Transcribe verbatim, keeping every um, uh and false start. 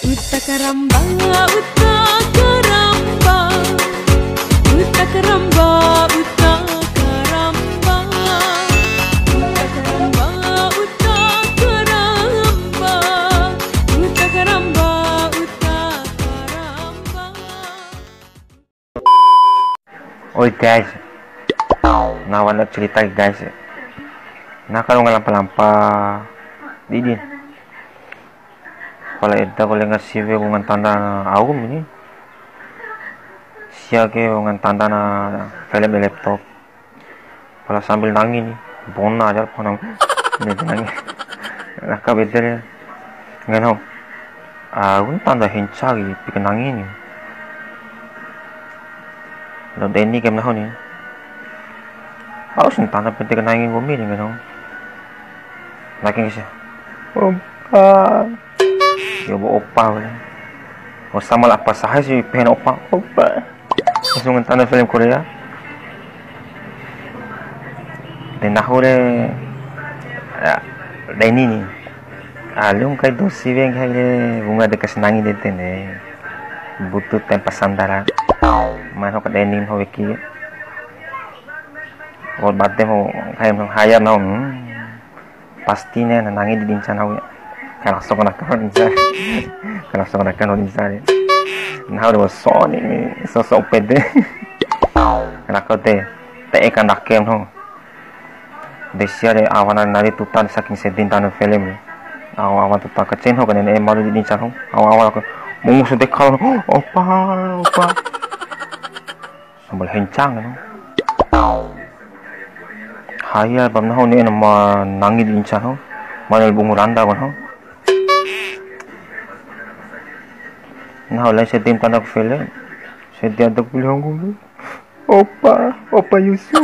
Uta karamba, uta karamba, uta karamba, uta karamba, uta karamba, uta karamba, uta karamba, uta karamba. Oi guys, nah, wara cerita guys. Nah, kalau nggak lampa-lampa didi. Pala eda ku lenga siwe ku ngantanda au ni. Sia ke ku ngantanda na film di laptop. Pala sambil nangi ni. Bona aja pala nangi. Ni nangi. Raka beder ya. Ngeno. Au ntanda henca ke pika nangi ni. Lo Deni ke nahu ni. Au ntanda pede ke nangi nggomi ni ngeno. Ndake ke sia. Opa. Ya, bo opa wali. Oh, sama lah apa sahai sih, pengen opa. Opa. Langsung ngantanda film Korea. De nahu re, ya, Deni ni. Alum kai dosi we nggahi re, wunga de kasenangi de tene. Butuh tempa sandara. Mai ho ka Deni ho weki. Wa'ur bade ho, nggahi ho hayar nahu. Hmm. Pasti ne, na nangi di dinca nahu ya. Kalaso kona karo dinca. Kalaso kona karo dinca ya. Nahu de so ni, sosok pede. Kona karo te, te eka ndake nahu. De sia de awana nari tuta saking sedih ntanda film. Awa awa tuta kacen ho kone ne malu di dinca nahu. Awa awa aku. Mau musuh de kalau. Opa, opa. Sambal hencang, no. Haya, bam nahu ne'e na ma nangi di inca, no. Mane bungu randa, no. Nahu lain sedih ntanda ku film. Sedih ada ku pilihan ku. Opa, Opa Yusuf.